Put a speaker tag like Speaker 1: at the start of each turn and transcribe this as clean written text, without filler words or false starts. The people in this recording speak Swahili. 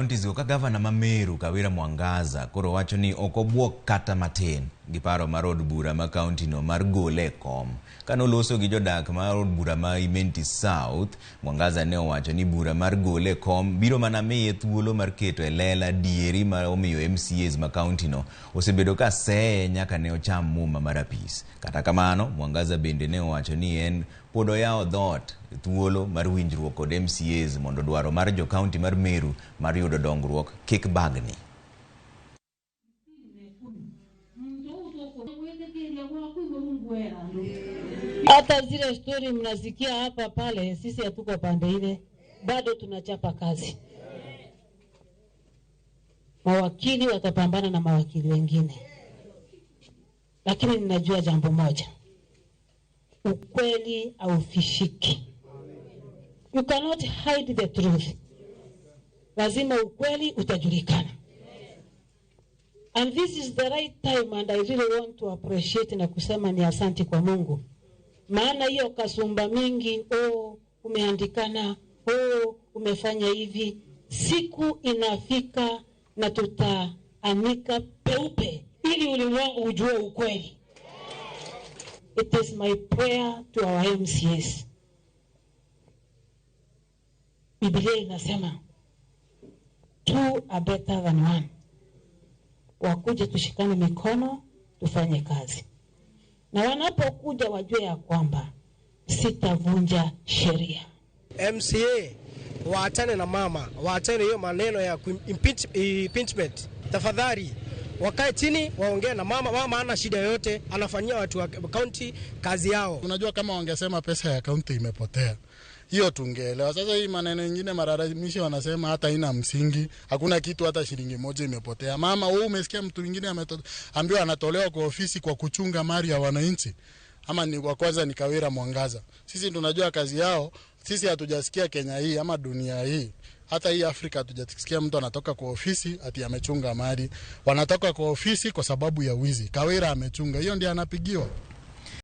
Speaker 1: Counties ka gavana ma Meru Kawira Mwangaza koro wacho ni ok obwok kata matin gi paro mar od bura ma kaunti no mar gole e kom. Kanoloso gi jodak mar od bura ma Imenti South, Mwangaza ne owacho ni bura mar gole e kom biro mana miye thuolo mar keto e lela adieri ma omiyo MCAs ma kaunti no osebedo ka seye nyaka ne ocham muma mar apis. Kata kamano, Mwangaza bende ne owacho ni en pod oyawo dhoot thuolo mar winjruok kod MCAs mondo dwaro mar jo kaunti mar Meru mar yudo dongruok kik bagni.
Speaker 2: Hata zile stori mnasikia hapa pale, sisi hatuko pande ile, bado tunachapa kazi. Mawakili watapambana na mawakili wengine, lakini ninajua jambo moja, ukweli haufishiki. You cannot hide the truth. Lazima ukweli utajulikana. And this is the right time and I really want to appreciate na kusema ni asanti kwa Mungu. Maana hiyo kasumba mingi, oh, umeandikana, oh, umefanya hivi. Siku inafika na tutaanika peupe ili ulimwengu ujue ukweli. It is my prayer to our MCAs. Biblia inasema two are better than one. Wakuje tushikane mikono tufanye kazi, na wanapokuja wajue ya kwamba sitavunja sheria.
Speaker 3: MCA waachane na mama, waachane hiyo maneno ya impeachment. Tafadhali wakae chini waongee na mama. Mama hana shida yoyote, anafanyia watu wa county kazi yao.
Speaker 4: Unajua, kama wangesema pesa ya kaunti imepotea hiyo tungeelewa. Sasa hii maneno mengine malalamishi wanasema hata haina msingi, hakuna kitu, hata shilingi moja imepotea. Mama, wewe umesikia mtu mwingine ameambiwa anatolewa kwa ofisi kwa kuchunga mali ya wananchi? Ama ni wa kwanza ni Kawira Mwangaza. Sisi tunajua kazi yao, sisi hatujasikia Kenya hii ama dunia hii, hata hii Afrika hatujasikia mtu anatoka kwa ofisi ati amechunga mali. Wanatoka kwa ofisi kwa sababu ya wizi. Kawira amechunga, hiyo ndiyo anapigiwa.